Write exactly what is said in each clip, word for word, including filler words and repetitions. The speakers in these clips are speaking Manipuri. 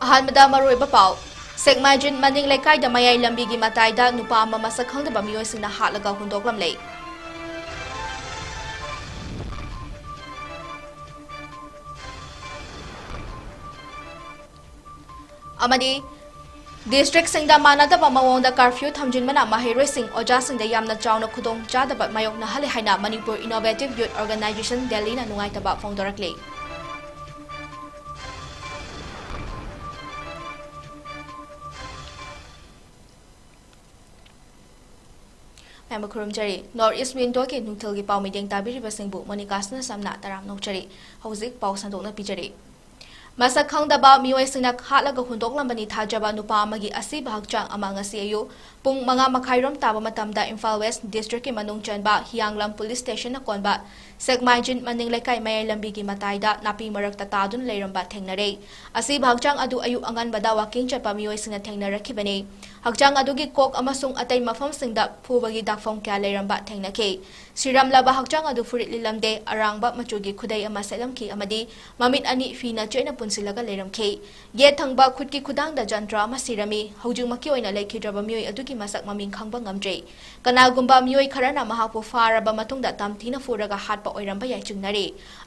ꯑꯍꯥꯟꯕꯗ ꯃꯔꯨꯑꯣꯏꯕ ꯄꯥꯎ꯫ ꯁꯦꯛꯃꯥꯏꯖꯤꯟ ꯃꯅꯤꯡ ꯂꯩꯀꯥꯏꯗ ꯃꯌꯥꯏ ꯂꯝꯕꯤꯒꯤ ꯃꯇꯥꯏꯗ ꯅꯨꯄꯥ ꯑꯃ ꯃꯁꯛ ꯈꯪꯗꯕ ꯃꯤꯑꯣꯏꯁꯤꯡꯅ ꯍꯥꯠꯂꯒ ꯍꯨꯟꯗꯣꯛꯂꯝꯂꯦ꯫ ꯑꯃꯗꯤ districtꯁꯤꯡꯗ ꯃꯥꯟꯅꯗꯕ ꯃꯑꯣꯡꯗ curfew ꯊꯝꯖꯤꯟꯕꯅ ꯃꯍꯩꯔꯣꯏꯁꯤꯡ, ꯑꯣꯖꯥꯁꯤꯡꯗ ꯌꯥꯝꯅ ꯆꯥꯎꯅ ꯈꯨꯗꯣꯡꯆꯥꯗꯕ ꯃꯥꯌꯣꯛꯅꯍꯜꯂꯦ ꯍꯥꯏꯅ ꯃꯅꯤꯄꯨꯔ Innovative Youth Organization ꯗꯦꯜꯂꯤꯅ ꯅꯨꯡꯉꯥꯏꯇꯕ ꯐꯣꯡꯗꯣꯔꯛꯂꯤ꯫ ꯃꯌꯥꯝꯕꯨ ꯈꯨꯔꯨꯝꯖꯔꯤ꯫ North East Windowꯒꯤ ꯅꯨꯡꯊꯤꯜꯒꯤ ꯄꯥꯎ ꯃꯤꯠꯌꯦꯡ ꯇꯥꯕꯤꯔꯤꯕꯁꯤꯡꯕꯨ ꯃꯣꯅꯤꯀꯥ ꯁꯅꯥꯁꯝꯅ ꯇꯔꯥꯝꯅ ꯑꯣꯛꯆꯔꯤ꯫ ꯍꯧꯖꯤꯛ ꯄꯥꯎ ꯁꯟꯗꯣꯛꯅ ꯄꯤꯖꯔꯤ꯫ ꯃꯁꯛ ꯈꯪꯗꯕ ꯃꯤꯑꯣꯏꯁꯤꯡꯅ ꯍꯥꯠꯂꯒ ꯍꯨꯟꯗꯣꯛꯂꯝꯕꯅꯤ ꯊꯥꯖꯕ ꯅꯨꯄꯥ ꯑꯃꯒꯤ ꯑꯁꯤꯕ ꯍꯛꯆꯥꯡ ꯑꯃ ꯉꯁꯤ ꯑꯌꯨꯛ ꯄꯨꯡ ꯃꯉꯥ ꯃꯈꯥꯏꯔꯣꯝ ꯇꯥꯕ ꯃꯇꯝꯗ ꯏꯝꯐꯥꯜ West Districtꯀꯤ ꯃꯅꯨꯡ ꯆꯟꯕ ꯍꯤꯌꯥꯡꯂꯝ Police Stationꯅ ꯀꯣꯟꯕ ꯁꯦꯛꯃꯥꯏꯖꯤꯟ ꯃꯅꯤꯡ ꯂꯩꯀꯥꯏ ꯃꯌꯥꯏ ꯂꯝꯕꯤꯒꯤ ꯃꯇꯥꯏꯗ ꯅꯥꯄꯤ ꯃꯔꯛꯇ ꯇꯥꯗꯨꯅ ꯂꯩꯔꯝꯕ ꯊꯦꯡꯅꯔꯦ꯫ ꯑꯁꯤꯕ ꯍꯛꯆꯥꯡ ꯑꯗꯨ ꯑꯌꯨꯛ ꯑꯉꯟꯕꯗ walking ꯆꯠꯄ ꯃꯤꯑꯣꯏꯁꯤꯡꯅ ꯊꯦꯡꯅꯔꯛꯈꯤꯕꯅꯤ꯫ ꯍꯛꯆꯥꯡ ꯑꯗꯨꯒꯤ ꯀꯣꯛ ꯑꯃꯁꯨꯡ ꯑꯇꯩ ꯃꯐꯝꯁꯤꯡꯗ ꯐꯨꯕꯒꯤ ꯗꯥꯛꯐꯝ ꯀꯌꯥ ꯂꯩꯔꯝꯕ ꯊꯦꯡꯅꯈꯤ꯫ ꯁꯤꯔꯝꯂꯕ ꯍꯛꯆꯥꯡ ꯑꯗꯨ ꯐꯨꯔꯤꯠ ꯂꯤꯠꯂꯝꯗꯦ, ꯑꯔꯥꯡꯕ ꯃꯆꯨꯒꯤ ꯈꯨꯗꯩ ꯑꯃ ꯁꯦꯠꯂꯝꯈꯤ ꯑꯃꯗꯤ ꯃꯃꯤꯠ ꯑꯅꯤ ꯐꯤꯅ ꯆꯦꯠꯅ ꯄꯨꯟꯁꯤꯜꯂꯒ ꯂꯩꯔꯝꯈꯤ꯫ ꯌꯦꯠ ꯊꯪꯕ ꯈꯨꯠꯀꯤ ꯈꯨꯗꯥꯡꯗ ꯖꯟꯇ꯭ꯔ ꯑꯃ ꯁꯤꯔꯝꯃꯤ꯫ ꯍꯧꯖꯤꯛꯃꯛꯀꯤ ꯑꯣꯏꯅ ꯂꯩꯈꯤꯗ꯭ꯔꯕ ꯃꯤꯑꯣꯏ ꯑꯗꯨꯒꯤ ꯃꯁꯛ ꯃꯃꯤꯡ ꯈꯪꯕ ꯉꯝꯗ꯭ꯔꯤ꯫ ꯀꯅꯥꯒꯨꯝꯕ ꯃꯤꯑꯣꯏ ꯈꯔꯅ ꯃꯍꯥꯛꯄꯨ ꯐꯥꯔꯕ ꯃꯇꯨꯡꯗ ꯇꯝꯊꯤꯅ ꯐꯨꯔꯒ ꯍꯥꯠꯄ ꯑꯣꯏꯔꯝꯕ ꯌꯥꯏ ꯆꯤꯡꯅꯔꯤ꯫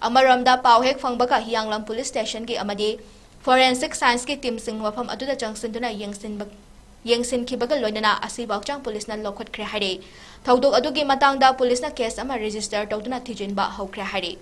ꯑꯃꯔꯣꯝꯗ ꯄꯥꯎ ꯍꯦꯛ ꯐꯪꯕꯒ ꯍꯤꯌꯥꯡꯂꯝ Police Stationꯒꯤ ꯑꯃꯗꯤ Forensic Scienceꯀꯤ teamꯁꯤꯡ ꯃꯐꯝ ꯑꯗꯨꯗ ꯆꯪꯁꯤꯟꯗꯨꯅ ꯌꯦꯡꯁꯤꯟꯕ-, ꯌꯦꯡꯁꯤꯟꯈꯤꯕꯒ ꯂꯣꯏꯅꯅ ꯑꯁꯤꯕ ꯍꯛꯆꯥꯡ policeꯅ ꯂꯧꯈꯠꯈ꯭ꯔꯦ ꯍꯥꯏꯔꯤ꯫ ꯊꯧꯗꯣꯛ ꯑꯗꯨꯒꯤ ꯃꯇꯥꯡꯗ policeꯅ case ꯑꯃ register ꯇꯧꯗꯨꯅ ꯊꯤꯖꯤꯟꯕ ꯍꯧꯈ꯭ꯔꯦ ꯍꯥꯏꯔꯤ꯫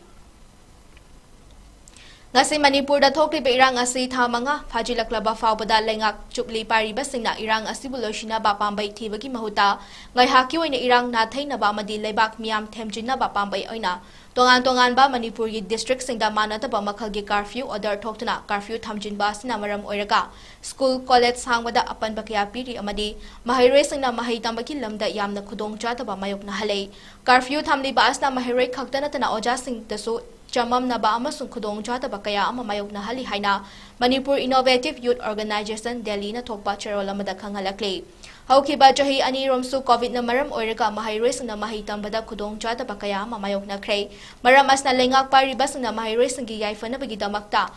ꯉꯁꯤ ꯃꯅꯤꯄꯨꯔꯗ ꯊꯣꯛꯂꯤꯕ ꯏꯔꯥꯡ ꯑꯁꯤ ꯊꯥ ꯃꯉꯥ ꯐꯥꯖꯤꯜꯂꯛꯂꯕ ꯐꯥꯎꯕꯗ ꯂꯩꯉꯥꯛ ꯆꯨꯞꯂꯤ ꯄꯥꯏꯔꯤꯕꯁꯤꯡꯅ ꯏꯔꯥꯡ ꯑꯁꯤꯕꯨ ꯂꯣꯏꯁꯤꯟꯅꯕ ꯄꯥꯝꯕꯩ ꯊꯤꯕꯒꯤ ꯃꯍꯨꯠꯇ ꯉꯥꯏꯍꯥꯛꯀꯤ ꯑꯣꯏꯅ ꯏꯔꯥꯡ ꯅꯥꯊꯩꯅꯕ ꯑꯃꯗꯤ ꯂꯩꯕꯥꯛ ꯃꯤꯌꯥꯝ ꯊꯦꯝꯖꯤꯟꯅꯕ ꯄꯥꯝꯕꯩ ꯑꯣꯏꯅ ꯇꯣꯉꯥꯟ ꯇꯣꯉꯥꯟꯕ ꯃꯅꯤꯄꯨꯔꯒꯤ districtꯁꯤꯡꯗ ꯃꯥꯟꯅꯗꯕ ꯃꯈꯜꯒꯤ curfew order ꯊꯣꯛꯇꯨꯅ curfew ꯊꯝꯖꯤꯟꯕ ꯑꯁꯤꯅ ꯃꯔꯝ ꯑꯣꯏꯔꯒ school, college ꯍꯥꯡꯕꯗ ꯑꯄꯟꯕ ꯀꯌꯥ ꯄꯤꯔꯤ ꯑꯃꯗꯤ ꯃꯍꯩꯔꯣꯏꯁꯤꯡꯅ ꯃꯍꯩ ꯇꯝꯕꯒꯤ ꯂꯝꯗ ꯌꯥꯝꯅ ꯈꯨꯗꯣꯡꯆꯥꯗꯕ ꯃꯥꯌꯣꯛꯅꯍꯜꯂꯤ꯫ Curfew ꯊꯝꯂꯤꯕ ꯑꯁꯤꯅ ꯃꯍꯩꯔꯣꯏ ꯈꯛꯇ ꯅꯠꯇꯅ ꯑꯣꯖꯥꯁꯤꯡꯗꯁꯨ ꯆꯃꯝꯅꯕ ꯑꯃꯁꯨꯡ ꯈꯨꯗꯣꯡꯆꯥꯗꯕ ꯀꯌꯥ ꯑꯃ ꯃꯥꯌꯣꯛꯅꯍꯜꯂꯤ ꯍꯥꯏꯅ ꯃꯅꯤꯄꯨꯔ Innovative Youth Organization ꯗꯦꯜꯂꯤꯅ ꯊꯣꯛꯄ ꯆꯦꯔꯣꯜ ꯑꯃꯗ ꯈꯪꯍꯜꯂꯛꯂꯤ꯫ ꯍꯧꯈꯤꯕ ꯆꯍꯤ ꯑꯅꯤꯔꯣꯝꯁꯨ COVIDꯅ ꯃꯔꯝ ꯑꯣꯏꯔꯒ ꯃꯍꯩꯔꯣꯏꯁꯤꯡꯅ ꯃꯍꯩ ꯇꯝꯕꯗ ꯈꯨꯗꯣꯡꯆꯥꯗꯕ ꯀꯌꯥ ꯑꯃ ꯃꯥꯌꯣꯛꯅꯈ꯭ꯔꯦ꯫ ꯃꯔꯝ ꯑꯁꯤꯅ ꯂꯩꯉꯥꯛ ꯄꯥꯏꯔꯤꯕꯁꯤꯡꯅ ꯃꯍꯩꯔꯣꯏꯁꯤꯡꯒꯤ ꯌꯥꯏꯐꯅꯕꯒꯤꯗꯃꯛꯇ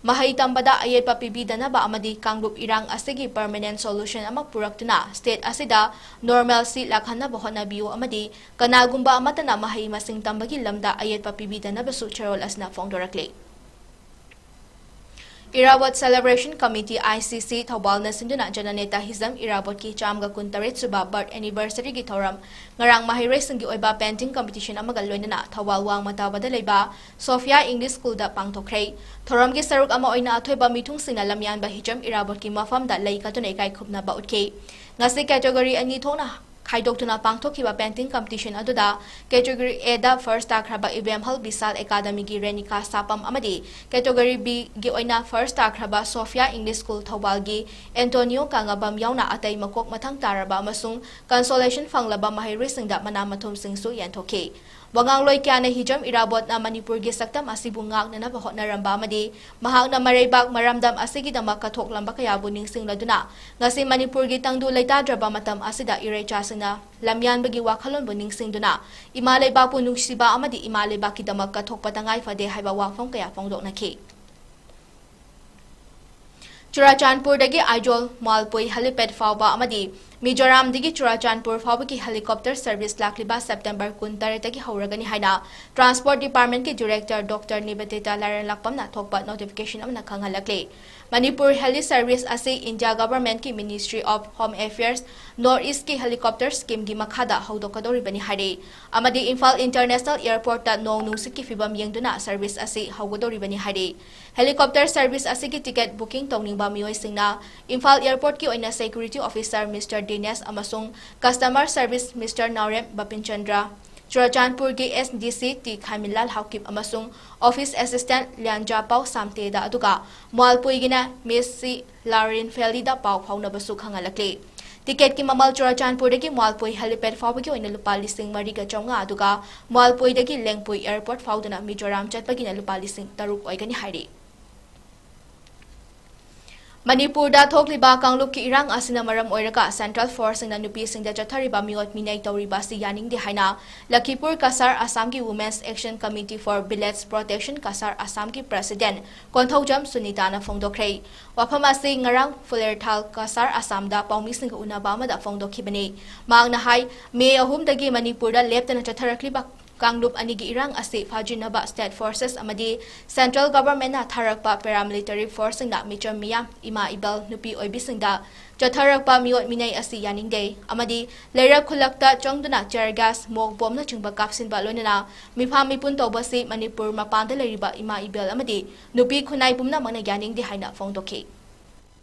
ꯃꯍꯩ ꯇꯝꯕꯗ ꯑꯌꯦꯠꯄ ꯄꯤꯕꯤꯗꯅꯕ ꯑꯃꯗꯤ ꯀꯥꯡꯂꯨꯞ ꯏꯔꯥꯡ ꯑꯁꯤꯒꯤ permanent solution ꯑꯃ ꯄꯨꯔꯛꯇꯨꯅ state ꯑꯁꯤꯗ normalcy ꯂꯥꯛꯍꯟꯅꯕ ꯍꯣꯠꯅꯕꯤꯌꯨ ꯑꯃꯗꯤ ꯀꯅꯥꯒꯨꯝꯕ ꯑꯃꯠꯇꯅ ꯃꯍꯩ ꯃꯁꯤꯡ ꯇꯝꯕꯒꯤ ꯂꯝꯗ ꯑꯌꯦꯠꯄ ꯄꯤꯕꯤꯗꯅꯕꯁꯨ ꯆꯦꯔꯣꯜ ꯑꯁꯤꯅ ꯐꯣꯡꯗꯣꯔꯛꯂꯤ꯫ Irabot Celebration Committee, I C C, ꯊꯧꯕꯥꯜꯅ ꯁꯤꯟꯗꯨꯅ ꯖꯅꯅꯦꯇꯥ ꯍꯤꯖꯝ ꯏꯔꯥꯕꯣꯠꯀꯤ ꯆꯥꯝꯒ ꯀꯨꯟꯇꯔꯦꯠ ꯁꯨꯕ birth anniversary ꯒꯤ ꯊꯧꯔꯝ ꯉꯔꯥꯡ ꯃꯍꯩꯔꯣꯏꯁꯤꯡꯒꯤ ꯑꯣꯏꯕ painting competition ꯑꯃꯒ ꯂꯣꯏꯅꯅ ꯊꯧꯕꯥꯜ ꯋꯥꯡꯃ ꯇꯥꯕꯗ ꯂꯩꯕ Sophia English School ꯗ ꯄꯥꯡꯊꯣꯛꯈ꯭ꯔꯦ꯫ ꯊꯧꯔꯝꯒꯤ ꯁꯔꯨꯛ ꯑꯃ ꯑꯣꯏꯅ ꯑꯊꯣꯏꯕ ꯃꯤꯊꯨꯡꯁꯤꯡꯅ ꯂꯝꯌꯥꯟꯕ ꯍꯤꯖꯝ ꯏꯔꯥꯕꯣꯠꯀꯤ ꯃꯐꯝꯗ ꯂꯩ ꯀꯠꯇꯨꯅ ꯏꯀꯥꯏ ꯈꯨꯝꯅꯕ ꯎꯠꯈꯤ꯫ ꯉꯁꯤ category ꯑꯅꯤ ꯊꯣꯛꯅ ꯈꯥꯏꯗꯣꯛꯇꯨꯅ ꯄꯥꯡꯊꯣꯛꯈꯤꯕ painting competition ꯑꯗꯨꯗ category A the first ꯇꯥꯈ꯭ꯔꯕ ꯏꯕꯦꯝꯍꯜ Bishal Academy ꯒꯤ ꯔꯦꯅꯤꯀꯥ ꯁꯥꯄꯝ ꯑꯃꯗꯤ category B ꯒꯤ ꯑꯣꯏꯅ first ꯇꯥꯈ꯭ꯔꯕ Sophia English School ꯊꯧꯕꯥꯜꯒꯤ Antonio ꯀꯥꯉꯕꯝ ꯌꯥꯎꯅ ꯑꯇꯩ ꯃꯀꯣꯛ ꯃꯊꯪ ꯇꯥꯔꯕ ꯑꯃꯁꯨꯡ consolation ꯐꯪꯂꯕ ꯃꯍꯩꯔꯣꯏꯁꯤꯡꯗ ꯃꯅꯥ ꯃꯊꯨꯝꯁꯤꯡꯁꯨ ꯌꯦꯟꯊꯣꯛꯈꯤ꯫ ꯋꯥꯉꯥꯡꯂꯣꯏ ꯀꯌꯥꯅ ꯍꯤꯖꯝ ꯏꯔꯥꯕꯣꯠꯅ ꯃꯅꯤꯄꯨꯔꯒꯤ ꯁꯛꯇꯝ ꯑꯁꯤꯕꯨ ꯉꯥꯛꯅꯅꯕ ꯍꯣꯠꯅꯔꯝꯕ ꯑꯃꯗꯤ ꯃꯍꯥꯛꯅ ꯃꯔꯩꯕꯥꯛ ꯃꯔꯝꯗꯝ ꯑꯁꯤꯒꯤꯗꯃꯛ ꯀꯠꯊꯣꯛꯂꯝꯕ ꯀꯌꯥꯕꯨ ꯅꯤꯡꯁꯤꯡꯂꯗꯨꯅ, ꯉꯁꯤ ꯃꯅꯤꯄꯨꯔꯒꯤ ꯇꯪꯗꯨ ꯂꯩꯇꯥꯗ꯭ꯔꯕ ꯃꯇꯝ ꯑꯁꯤꯗ ꯏꯔꯩꯆꯥꯁꯤꯡꯅ ꯂꯝꯌꯥꯟꯕꯒꯤ ꯋꯥꯈꯜꯂꯣꯟꯕꯨ ꯅꯤꯡꯁꯤꯡꯗꯨꯅ, ꯏꯃꯥ ꯂꯩꯕꯥꯛꯄꯨ ꯅꯨꯡꯁꯤꯕ ꯑꯃꯗꯤ ꯏꯃꯥ ꯂꯩꯕꯥꯛꯀꯤꯗꯃꯛ ꯀꯠꯊꯣꯛꯄ ꯇꯉꯥꯏ ꯐꯗꯦ ꯍꯥꯏꯕ ꯋꯥꯐꯝ ꯀꯌꯥ ꯐꯣꯡꯗꯣꯛꯅꯈꯤ꯫ ꯆꯨꯔꯥꯆꯥꯟꯄꯨꯔꯗꯒꯤ ꯑꯥꯏꯖꯣꯜ ꯃ꯭ꯋꯥꯜꯄꯨꯏ helipad ꯐꯥꯎꯕ ꯑꯃꯗꯤ ꯃꯤꯖꯣꯔꯥꯝꯗꯒꯤ ꯆꯨꯔꯥꯆꯥꯟꯄꯨꯔ ꯐꯥꯎꯕꯒꯤ helicopter service ꯂꯥꯛꯂꯤꯕ September ꯀꯨꯟꯇꯔꯦꯠꯇꯒꯤ ꯍꯧꯔꯒꯅꯤ ꯍꯥꯏꯅ Transport Department ꯀꯤ Director Doctor ꯅꯤꯕꯦꯗꯤꯇꯥ ꯂꯥꯏꯔꯦꯟꯂꯛꯄꯝꯅ ꯊꯣꯛꯄ notification ꯑꯃꯅ ꯈꯪꯍꯜꯂꯛꯂꯤ꯫ ꯃꯅꯤꯄꯨꯔ heli service ꯑꯁꯤ India Government ꯀꯤ Ministry of Home Affairs North East ꯀꯤ helicopter scheme ꯒꯤ ꯃꯈꯥꯗ ꯍꯧꯗꯣꯛꯀꯗꯧꯔꯤꯕꯅꯤ ꯍꯥꯏꯔꯤ꯫ ꯑꯃꯗꯤ ꯏꯝꯐꯥꯜ International Airport ꯇ ꯅꯣꯡ ꯅꯨꯡꯁꯤꯠꯀꯤ ꯐꯤꯕꯝ ꯌꯦꯡꯗꯨꯅ service ꯑꯁꯤ ꯍꯧꯒꯗꯧꯔꯤꯕꯅꯤ ꯍꯥꯏꯔꯤ꯫ Helicopter service ꯑꯁꯤꯒꯤ ticket booking ꯇꯧꯅꯤꯡꯕ ꯃꯤꯑꯣꯏꯁꯤꯡꯅ ꯏꯝꯐꯥꯜ Airport ꯀꯤ ꯑꯣꯏꯅ Security Officer Mister ꯗꯤꯅꯦꯁ ꯑꯃꯁꯨꯡ Customer Service Mister ꯅꯥꯎꯔꯦꯝ ꯕꯄꯤꯟꯆꯟꯗ꯭ꯔ, ꯆꯨꯔꯥꯆꯥꯟꯄꯨꯔꯒꯤ S D C T ꯈꯥꯏꯃꯤꯟꯂꯥꯜ Haokip ꯑꯃꯁꯨꯡ Office Assistant ꯂꯤꯌꯥꯟꯖꯥꯄꯥꯎ ꯁꯥꯝꯇꯦꯗ, ꯑꯗꯨꯒ ꯃ꯭ꯋꯥꯜꯄꯨꯏꯒꯤꯅ ꯃꯤꯁ ꯁꯤ ꯂꯥꯎꯔꯦꯟ ꯐꯦꯂꯤꯗ ꯄꯥꯎ ꯐꯥꯎꯅꯕꯁꯨ ꯈꯪꯍꯜꯂꯛꯂꯤ꯫ Ticket ꯀꯤ ꯃꯃꯜ ꯆꯨꯔꯥꯆꯥꯟꯄꯨꯔꯗꯒꯤ ꯃ꯭ꯋꯥꯜꯄꯨꯏ helipad ꯐꯥꯎꯕꯒꯤ ꯑꯣꯏꯅ ꯂꯨꯄꯥ ꯂꯤꯁꯤꯡ ꯃꯔꯤꯒ ꯆꯥꯝꯃꯉꯥ, ꯑꯗꯨꯒ ꯃ꯭ꯋꯥꯜꯄꯨꯏꯗꯒꯤ ꯂꯦꯡꯄꯨꯏ Airport ꯐꯥꯎꯗꯨꯅ ꯃꯤꯖꯣꯔꯥꯝ ꯆꯠꯄꯒꯤꯅ ꯂꯨꯄꯥ ꯂꯤꯁꯤꯡ ꯇꯔꯨꯛ ꯑꯣꯏꯒꯅꯤ ꯍꯥꯏꯔꯤ꯫ ꯃꯅꯤꯄꯨꯔꯗ ꯊꯣꯛꯂꯤꯕ ꯀꯥꯡꯂꯨꯞꯀꯤ ꯏꯔꯥꯡ ꯑꯁꯤꯅ ꯃꯔꯝ ꯑꯣꯏꯔꯒ Central Forceꯁꯤꯡꯅ ꯅꯨꯄꯤꯁꯤꯡꯗ ꯆꯠꯊꯔꯤꯕ ꯃꯤꯑꯣꯠ ꯃꯤꯅꯩ ꯇꯧꯔꯤꯕ ꯑꯁꯤ ꯌꯥꯅꯤꯡꯗꯦ ꯍꯥꯏꯅ ꯂꯈꯤꯄꯨꯔ ꯀꯁꯥꯔ ꯑꯁꯥꯝꯒꯤ Women's Action Committee for Village Protection Cachar ꯑꯁꯥꯝꯒꯤ President ꯀꯣꯟꯊꯧꯖꯝ ꯁꯨꯅꯤꯇꯥꯅ ꯐꯣꯡꯗꯣꯛꯈ꯭ꯔꯦ꯫ ꯋꯥꯐꯝ ꯑꯁꯤ ꯉꯔꯥꯡ ꯐꯨꯂꯦꯔꯊꯥꯜ ꯀꯁꯥꯔ ꯑꯁꯥꯝꯗ ꯄꯥꯎꯃꯤꯁꯤꯡꯒ ꯎꯅꯕ ꯑꯃꯗ ꯐꯣꯡꯗꯣꯛꯈꯤꯕꯅꯤ꯫ ꯃꯍꯥꯛꯅ ꯍꯥꯏ, ꯃꯦ ꯑꯍꯨꯝꯗꯒꯤ ꯃꯅꯤꯄꯨꯔꯗ ꯂꯦꯞꯇꯅ ꯆꯠꯊꯔꯛꯂꯤꯕ ꯀꯥꯡꯂꯨꯞ ꯑꯅꯤꯒꯤ ꯏꯔꯥꯡ ꯑꯁꯤ ꯐꯥꯖꯤꯟꯅꯕ State Forces ꯑꯃꯗꯤ Central Governmentꯅ ꯊꯥꯔꯛꯄ Paramilitary Forceꯁꯤꯡꯅ ꯃꯤꯆꯝ ꯃꯤꯌꯥꯝ, ꯏꯃꯥ ꯏꯕꯜ, ꯅꯨꯄꯤ ꯑꯣꯏꯕꯤꯁꯤꯡꯗ ꯆꯠꯊꯔꯛꯄ ꯃꯤꯑꯣꯠ ꯃꯤꯅꯩ ꯑꯁꯤ ꯌꯥꯅꯤꯡꯗꯦ ꯑꯃꯗꯤ ꯂꯩꯔꯛ ꯈꯨꯜꯂꯛꯇ ꯆꯪꯗꯨꯅ tear gas, ꯃꯣꯛ ꯕꯣꯝꯅꯆꯤꯡꯕ ꯀꯥꯞꯁꯤꯟꯕ, ꯂꯣꯏꯅꯅ ꯃꯤꯐꯥ ꯃꯤꯄꯨꯟ ꯇꯧꯕꯁꯤ ꯃꯅꯤꯄꯨꯔ ꯃꯄꯥꯟꯗ ꯂꯩꯔꯤꯕ ꯏꯃꯥ ꯏꯕꯦꯜ ꯑꯃꯗꯤ ꯅꯨꯄꯤ ꯈꯨꯟꯅꯥꯏ ꯄꯨꯝꯅꯃꯛꯅ ꯌꯥꯅꯤꯡꯗꯦ ꯍꯥꯏꯅ ꯐꯣꯡꯗꯣꯛꯈꯤ꯫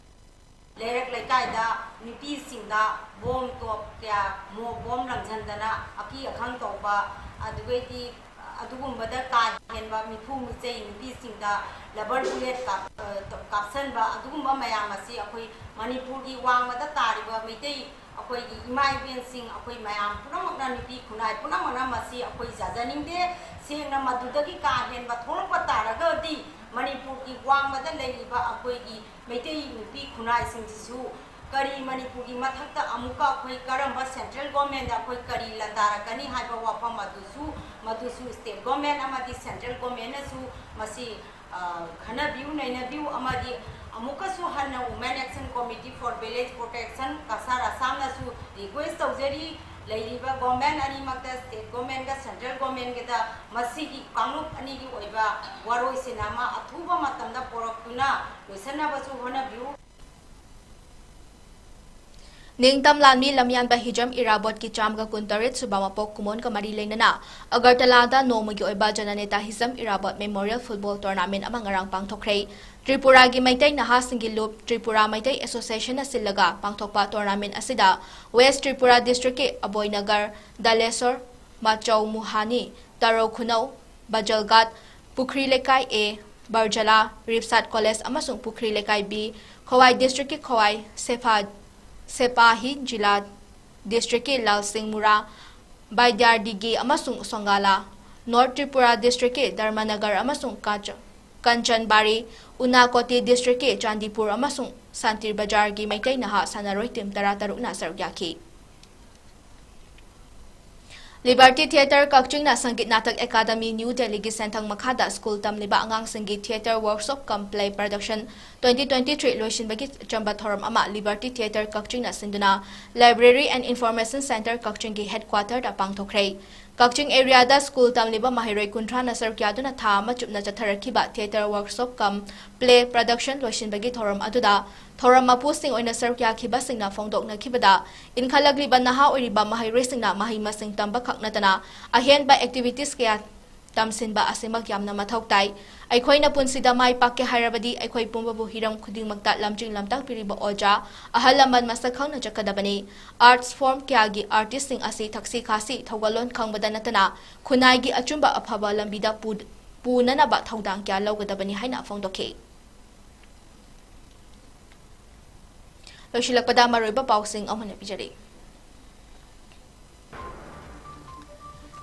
ꯂꯩꯔꯛ ꯂꯩꯀꯥꯏꯗ ꯅꯨꯄꯤꯁꯤꯡꯗ ꯕꯣꯝ ꯇꯣꯞ ꯀꯌꯥ, ꯃꯣꯛ ꯕꯣꯝ ꯂꯪꯁꯤꯟꯗꯅ ꯑꯀꯤ ꯑꯈꯪ ꯇꯧꯕ, ꯑꯗꯨꯒꯩꯗꯤ ꯑꯗꯨꯒꯨꯝꯕꯗ ꯀꯥ ꯍꯦꯟꯕ ꯃꯤꯐꯨ ꯃꯤꯆꯩ, ꯅꯨꯄꯤꯁꯤꯡꯗ rubber bullet ꯀꯥꯞ-, ꯑ, ꯀꯥꯞꯁꯟꯕ, ꯑꯗꯨꯒꯨꯝꯕ ꯃꯌꯥꯝ ꯑꯁꯤ ꯑꯩꯈꯣꯏ ꯃꯅꯤꯄꯨꯔꯒꯤ ꯋꯥꯡꯃꯗ ꯇꯥꯔꯤꯕ ꯃꯩꯇꯩ ꯑꯩꯈꯣꯏꯒꯤ ꯏꯃꯥ ꯏꯕꯦꯟꯁꯤꯡ, ꯑꯩꯈꯣꯏ ꯃꯌꯥꯝ ꯄꯨꯝꯅꯃꯛꯅ, ꯅꯨꯄꯤ ꯈꯨꯟꯅꯥꯏ ꯄꯨꯝꯅꯃꯛꯅ ꯃꯁꯤ ꯑꯩꯈꯣꯏ ꯌꯥꯖꯅꯤꯡꯗꯦ꯫ ꯁꯦꯡꯅ ꯃꯗꯨꯗꯒꯤ ꯀꯥ ꯍꯦꯟꯕ ꯊꯣꯛꯂꯛꯄ ꯇꯥꯔꯒꯗꯤ ꯃꯅꯤꯄꯨꯔꯒꯤ ꯋꯥꯡꯃꯗ ꯂꯩꯔꯤꯕ ꯑꯩꯈꯣꯏꯒꯤ ꯃꯩꯇꯩ ꯅꯨꯄꯤ ꯈꯨꯟꯅꯥꯏꯁꯤꯡꯁꯤꯁꯨ ꯀꯔꯤ ꯃꯅꯤꯄꯨꯔꯒꯤ ꯃꯊꯛꯇ ꯑꯃꯨꯛꯀ ꯑꯩꯈꯣꯏ ꯀꯔꯝꯕ Central Governmentꯗ ꯑꯩꯈꯣꯏ ꯀꯔꯤ ꯂꯟꯗꯥꯔꯛꯀꯅꯤ ꯍꯥꯏꯕ ꯋꯥꯐꯝ ꯑꯗꯨꯁꯨ, ꯃꯗꯨꯁꯨ State Government ꯑꯃꯗꯤ Central Governmentꯅꯁꯨ ꯃꯁꯤ, ꯑ, ꯈꯟꯅꯕꯤꯌꯨ, ꯅꯩꯅꯕꯤꯌꯨ ꯑꯃꯗꯤ ꯑꯃꯨꯛꯀꯁꯨ ꯍꯟꯅ Women Action Committee for Village Protection Cachar ꯑꯁꯥꯝꯅꯁꯨ request ꯇꯧꯖꯔꯤ, ꯂꯩꯔꯤꯕ government ꯑꯅꯤꯃꯛꯇ, State Governmentꯒ Central Governmentꯒꯗ ꯃꯁꯤꯒꯤ ꯀꯥꯡꯂꯨꯞ ꯑꯅꯤꯒꯤ ꯑꯣꯏꯕ ꯋꯥꯔꯣꯏꯁꯤꯟ ꯑꯃ ꯑꯊꯨꯕ ꯃꯇꯝꯗ ꯄꯨꯔꯛꯇꯨꯅ ꯂꯣꯏꯁꯤꯟꯅꯕꯁꯨ ꯍꯣꯠꯅꯕꯤꯌꯨ꯫ ꯅꯤꯡꯇꯝ ꯂꯥꯟꯃꯤ ꯂꯝꯌꯥꯟꯕ ꯍꯤꯖꯝ ꯏꯔꯥꯕꯣꯠꯀꯤ ꯆꯥꯝꯃꯒ ꯀꯨꯟꯇꯔꯦꯠ ꯁꯨꯕ ꯃꯄꯣꯛ ꯀꯨꯝꯑꯣꯟꯒ ꯃꯔꯤ ꯂꯩꯅꯅ ꯑꯒꯔꯇꯂꯥꯗ ꯅꯣꯡꯃꯒꯤ ꯑꯣꯏꯕ ꯖꯅꯅꯦꯇꯥ Hijam Irabot Memorial Football Tournament ꯑꯃ ꯉꯔꯥꯡ ꯄꯥꯡꯊꯣꯛꯈ꯭ꯔꯦ꯫ ꯇ꯭ꯔꯤꯄꯨꯔꯥꯒꯤ ꯃꯩꯇꯩ ꯅꯍꯥꯁꯤꯡꯒꯤ ꯂꯨꯞ Tripura Meitei Associationꯅ ꯁꯤꯜꯂꯒ ꯄꯥꯡꯊꯣꯛꯄ tournament ꯑꯁꯤꯗ West Tripura Districtꯀꯤ ꯑꯕꯣꯏꯅꯒꯔ, ꯗꯥꯂꯦꯁꯣꯔ, ꯃꯆꯧ ꯃꯨꯍꯥꯅꯤ, ꯇꯔꯧ ꯈꯨꯅꯧ, ꯕꯖꯜꯒꯥꯠ, ꯄꯨꯈ꯭ꯔꯤ ꯂꯩꯀꯥꯏ A, ꯕꯔꯖꯂꯥ, ꯔꯤꯞꯁꯥꯠ College ꯑꯃꯁꯨꯡ ꯄꯨꯈ꯭ꯔꯤ ꯂꯩꯀꯥꯏ B, ꯈꯣꯋꯥꯏ Districtꯀꯤ ꯈꯣꯋꯥꯏ, ꯁꯦꯐꯥ-, ꯁꯦꯄꯥꯍꯤ ꯖꯤꯂꯥ Districtꯀꯤ ꯂꯥꯜꯁꯤꯡ ꯃꯨꯔꯥ, ꯕꯥꯏꯗ꯭ꯌꯥꯔꯗꯤꯒꯤ ꯑꯃꯁꯨꯡ ꯁꯣꯡꯒꯥꯂꯥ, North Tripura Districtꯀꯤ ꯙꯔꯃꯅꯒꯔ ꯑꯃꯁꯨꯡ ꯀꯥꯆ-, ꯀꯟꯆꯟꯕꯥꯔꯤ, ꯎꯅꯥꯀꯣꯇꯤ ꯗꯤꯁꯇ꯭ꯔꯤꯛꯀꯤ ꯆꯥꯟꯗꯤꯄꯨꯔ ꯑꯃꯁꯨꯡ ꯁꯥꯟꯇꯤꯔ ꯕꯖꯥꯔꯒꯤ ꯃꯩꯇꯩ ꯅꯍꯥ ꯁꯥꯟꯅꯔꯣꯏ ꯇꯤꯝ ꯇꯔꯥꯇꯔꯨꯛꯅ ꯁꯔꯨꯛ ꯌꯥꯈꯤ꯫ ꯂꯤꯕꯔꯇꯤ ꯊꯤꯌꯦꯇꯔ ꯀꯛꯆꯤꯡꯅ ꯁꯪꯒꯤꯠ ꯅꯥꯇꯛ ꯑꯦꯀꯥꯗꯃꯤ ꯅ꯭ꯌꯨ ꯗꯦꯜꯂꯤꯒꯤ ꯁꯦꯟꯊꯪ ꯃꯈꯥꯗ ꯁ꯭ꯀꯨꯜ ꯇꯝꯂꯤꯕ ꯑꯉꯥꯡꯁꯤꯡꯒꯤ theatre workshop cum play production twenty twenty three ꯂꯣꯏꯁꯤꯟꯕꯒꯤ ꯑꯆꯝꯕ ꯊꯧꯔꯝ ꯑꯃ ꯂꯤꯕꯔꯇꯤ ꯊꯤꯌꯦꯇꯔ ꯀꯛꯆꯤꯡꯅ ꯁꯤꯟꯗꯨꯅ Library and Information Centre ꯀꯛꯆꯤꯡꯒꯤ ꯍꯦꯗꯀ꯭ꯋꯥꯇꯔꯗ ꯄꯥꯡꯊꯣꯛꯈ꯭ꯔꯦ꯫ ꯀꯛꯆꯤꯡ ꯑꯦꯔꯤꯌꯥꯗ ꯁ꯭ꯀꯨꯜ ꯇꯝꯂꯤꯕ ꯃꯍꯩꯔꯣꯏ ꯀꯨꯟꯊ꯭ꯔꯥꯅ ꯁꯔꯨꯛ ꯌꯥꯗꯨꯅ ꯊꯥ ꯑꯃ ꯆꯨꯞꯅ ꯆꯠꯊꯔꯛꯈꯤꯕ theatre workshop cum play production ꯂꯣꯏꯁꯤꯟꯕꯒꯤ ꯊꯧꯔꯝ ꯑꯗꯨꯗ ꯊꯧꯔꯝ ꯃꯄꯨꯁꯤꯡ ꯑꯣꯏꯅ ꯁꯔꯨꯛ ꯌꯥꯈꯤꯕꯁꯤꯡꯅ ꯐꯣꯡꯗꯣꯛꯅꯈꯤꯕꯗ, ꯏꯟꯈꯠꯂꯛꯂꯤꯕ ꯅꯍꯥ ꯑꯣꯏꯔꯤꯕ ꯃꯍꯩꯔꯣꯏꯁꯤꯡꯅ ꯃꯍꯩ ꯃꯁꯤꯡ ꯇꯝꯕ ꯈꯛ ꯅꯠꯇꯅ ꯑꯍꯦꯟꯕ ꯑꯦꯛꯇꯤꯚꯤꯇꯤꯁ ꯀꯌꯥ ꯇꯝꯁꯤꯟꯕ ꯑꯁꯤꯃꯛ ꯌꯥꯝꯅ ꯃꯊꯧ ꯇꯥꯏ꯫ ꯑꯩꯈꯣꯏꯅ ꯄꯨꯟꯁꯤꯗ ꯃꯥꯏ ꯄꯥꯛꯀꯦ ꯍꯥꯏꯔꯕꯗꯤ ꯑꯩꯈꯣꯏ ꯄꯨꯝꯕꯕꯨ ꯍꯤꯔꯝ ꯈꯨꯗꯤꯡꯃꯛꯇ ꯂꯝꯖꯤꯡ ꯂꯝꯇꯥꯛꯄꯤꯔꯤꯕ ꯑꯣꯖꯥ, ꯑꯍꯜ ꯂꯃꯟ ꯃꯁꯛ ꯈꯪꯅ ꯆꯠꯀꯗꯕꯅꯤ꯫ ꯑꯥꯔꯠꯁ ꯐꯣꯔꯝ ꯀꯌꯥꯒꯤ ꯑꯥꯔꯇꯤꯁꯁꯤꯡ ꯑꯁꯤ ꯊꯛꯁꯤ ꯈꯥꯁꯤ, ꯊꯧꯒꯜꯂꯣꯟ ꯈꯪꯕꯗ ꯅꯠꯇꯅ ꯈꯨꯟꯅꯥꯏꯒꯤ ꯑꯆꯨꯝꯕ ꯑꯐꯕ ꯂꯝꯕꯤꯗ ꯄꯨ-, ꯄꯨꯅꯅꯕ ꯊꯧꯗꯥꯡ ꯀꯌꯥ ꯂꯧꯒꯗꯕꯅꯤ ꯍꯥꯏꯅ ꯐꯣꯡꯗꯣꯛꯈꯤ꯫ ꯂꯣꯏꯁꯤꯜꯂꯛꯄꯗ ꯃꯔꯨꯑꯣꯏꯕ ꯄꯥꯎꯁꯤꯡ ꯑꯃꯨꯛ ꯍꯟꯅ ꯄꯤꯖꯔꯤ꯫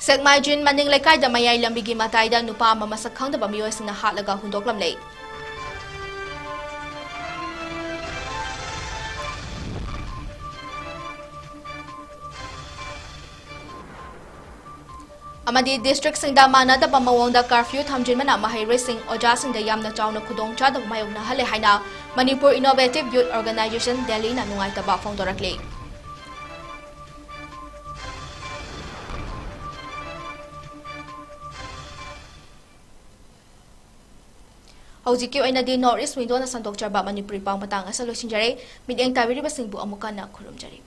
ꯁꯦꯛꯃꯥꯏꯖꯤꯟ ꯃꯅꯤꯡ ꯂꯩꯀꯥꯏꯗ ꯃꯌꯥꯏ ꯂꯝꯕꯤꯒꯤ ꯃꯇꯥꯏꯗ ꯅꯨꯄꯥ ꯑꯃ ꯃꯁꯛ ꯈꯪꯗꯕ ꯃꯤꯑꯣꯏꯁꯤꯡꯅ ꯍꯥꯠꯂꯒ ꯍꯨꯟꯗꯣꯛꯂꯝꯂꯦ꯫ ꯑꯃꯗꯤ ꯗꯤꯁꯇ꯭ꯔꯤꯛꯁꯤꯡꯗ ꯃꯥꯟꯅꯗꯕ ꯃꯑꯣꯡꯗ ꯀꯔꯐ꯭ꯌꯨ ꯊꯝꯖꯤꯟꯕꯅ ꯃꯍꯩꯔꯣꯏꯁꯤꯡ, ꯑꯣꯖꯥꯁꯤꯡꯗ ꯌꯥꯝꯅ ꯆꯥꯎꯅ ꯈꯨꯗꯣꯡꯆꯥꯗꯕ ꯃꯥꯌꯣꯛꯅꯍꯜꯂꯦ ꯍꯥꯏꯅ ꯃꯅꯤꯄꯨꯔ ꯏꯅꯣꯚꯦꯇꯤꯚ ꯌꯨꯠ ꯑꯣꯔꯒꯅꯥꯏꯖꯦꯁꯟ ꯗꯦꯜꯂꯤꯅ ꯅꯨꯡꯉꯥꯏꯇꯕ ꯐꯣꯡꯗꯣꯔꯛꯂꯤ꯫ ꯍꯧꯖꯤꯛꯀꯤ ꯑꯣꯏꯅꯗꯤ North East Window ꯅ ꯁꯟꯗꯣꯛꯆꯕ ꯃꯅꯤꯄꯨꯔꯤ ꯄꯥꯎ ꯃꯇꯥꯡ ꯑꯁꯤꯗ ꯂꯣꯏꯁꯤꯟꯖꯔꯦ꯫ ꯃꯤꯠꯌꯦꯡ ꯇꯥꯕꯤꯔꯤꯕꯁꯤꯡꯕꯨ ꯑꯃꯨꯛ ꯍꯟꯅ ꯈꯨꯔꯨꯝꯖꯔꯤ꯫